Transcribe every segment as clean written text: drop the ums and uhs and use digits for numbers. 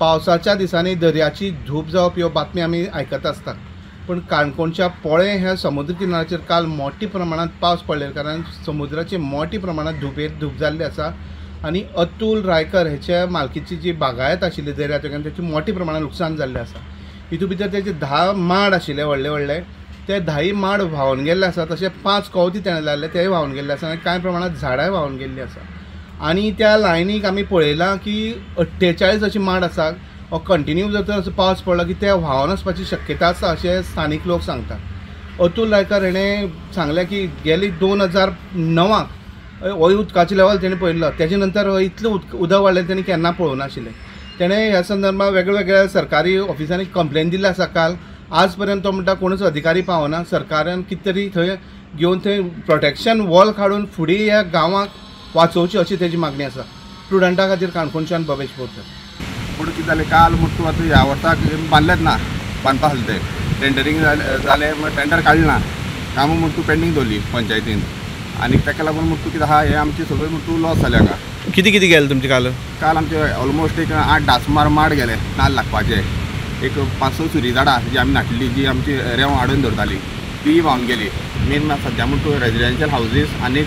पावसाच्या दिसांनी दर्याची धूप जावप ह्यो बातमी आमी आयकत आसतात, पूण काणकोणच्या पोळें ह्या समुद्र किनाऱ्याचेर काल मोठ्या प्रमाणांत पावस पडले कारणान समुद्राची मोठ्या प्रमाणांत धूप जाल्ली आसा आनी अतुल रायकर हेच्या मालकीची जी बागायत आशिल्ली दर्या तेगेन तेची मोठ्या प्रमाणांत लुकसाण जाल्लें आसा. हितून भितर तेजे 10 माड आशिल्ले व्हडले व्हडले, ते 10 माड व्हांवन गेल्ले आसा. तशें 5 कवथी तेणें लायल्ले तेय व्हांवन गेल्ले आसा आनी कांय प्रमाणांत झाडांय व्हांवन गेल्ली आसा. आनी त्या लायनीक आमी पळयलां की 48 अशी माड आसा. हो कंटिन्यू जर तर असो पावस पडलो की ते व्हांवन वचपाची शक्यता आसा अशें स्थानीक लोक सांगतात. अतुल रायकर हेणें सांगलें की गेली 2009 हो उदकाचें लेवल तेणें पळयल्लो, तेजे नंतर इतलें उदक वाडलें तेणें केन्ना पळोवं नाशिल्लें. तेणें ह्या संदर्भात वेगळ्या सरकारी ऑफिसांनी कंप्लेन दिल्ली आसा. काल आज पर्यंत तो म्हणटा कोणूच अधिकारी पावना. सरकारान कितें तरी थंय घेवन थंय प्रोटेक्शन वॉल काडून फुडें ह्या गांवाक वाचोवची अशी तेजी मागणी आसा. स्टुडंटा खातीर काणकोणच्यान भवेश बोरकर. पूण कितें जालें काल म्हणटा आतां ह्या वर्साक बांदलेंच ना, बांदपा आसलें तें टेंडरींग जालें, टेंडर काडलें ना, कामां म्हणटा तूं पेंडींग दवरली पंचायतीन आनी ताका लागून म्हणटा तूं कितें आहा हें आमचें सगळें म्हणटा तूं लॉस जालें हांगा. कितें कितें गेलें तुमचें काल? काल आमचे ऑलमोस्ट एक 8-10 सुमार माड गेले नाल्ल लागपाचे, एक 5-6 सुरी झाडां जी आमी नाटली जी आमची रेंव हाडून दवरताली ती व्हांवन गेली. मेन सद्या म्हणटा तूं रेजिडेन्शियल हावजीस आनी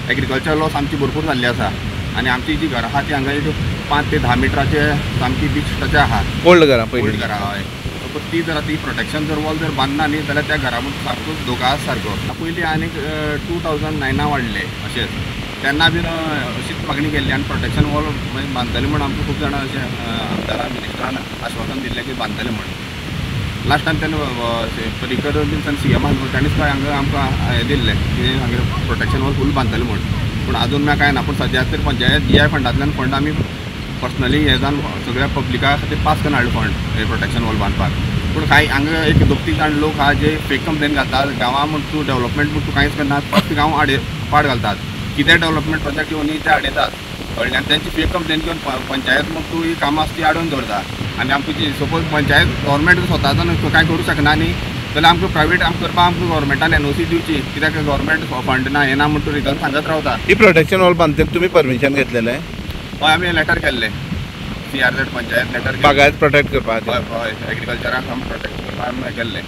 एग्रीकल्चर लॉस आमची भरपूर जाल्ली आसा आनी आमची जी घरां आहा ती हांगा एक 5 ते 10 मिटराचे सामकी बीच टच आहा. ओल्ड घरां, पयलीं ओल्ड घरां हय. सपोज ती जर ती प्रोटेक्शन जर वॉल जर बांदना न्ही जाल्यार त्या घरा म्हणून सारको धोका आसा सारको. पयलीं आनीक 2009 वाडले अशेंच, तेन्ना बीन अशीच मागणी केल्ली आनी प्रोटेक्शन वॉल मागीर बांदतले म्हूण आमकां खूब जाणां अशें आमदारान मिनिस्टरान आश्वासन दिल्लें की बांदतले म्हूण. लास्ट टायम तेन्ना पर्रीकर बीन सी एम आसलो ताणें सुद्दां हांगा आमकां हें दिल्लें की हांगा प्रोटेक्शन वॉल फूल बांदतले म्हूण, पूण आजून म्हळ्यार कांय ना. पूण सद्या तर पंचायत जी I फंडांतल्यान फंड आमी पर्सनली हे जावन सगळ्या पब्लिका खातीर पास करून हाडले फंड हे प्रोटेक्शन वॉल बांदपाक. पूण कांय हांगा एक 2-3 जाण लोक आहा जे फेक कंप्लेन घालतात. गांवां म्हूण तूं डेवलपमेंट म्हूण तूं कांयच करना, फक्त गांव आडे पाड घालतात. कितें डेवलपमेंट प्रोजेक्ट येवन ते आडयतात, कळ्ळें? आनी तेंची फेक कंप्लेन घेवन पंचायत म्हूण तूं ही कामां आसा ती आडोवन दवरता. आनी आमकां जी सपोज पंचायत गव्हर्मेंट स्वता जावन कांय करूं शकना न्ही जाल्यार आमकां प्रायवेट आमकां करपाक आमकां गव्हर्मेंटान एनओसी दिवची, कित्याक गव्हर्मेंट फंड ना हें ना म्हूण तूं रिजन सांगत रावता. ही प्रोटेक्शन वॉल बांदता तुमी परमिशन घेतलेलें? हय, आमी लेटर केल्लें CRZ panchayat letter, बागायत प्रोटेक्ट करपाक. हय हय, एग्रीकल्चराक आमी प्रोटेक्ट करपाक आमी केल्लें.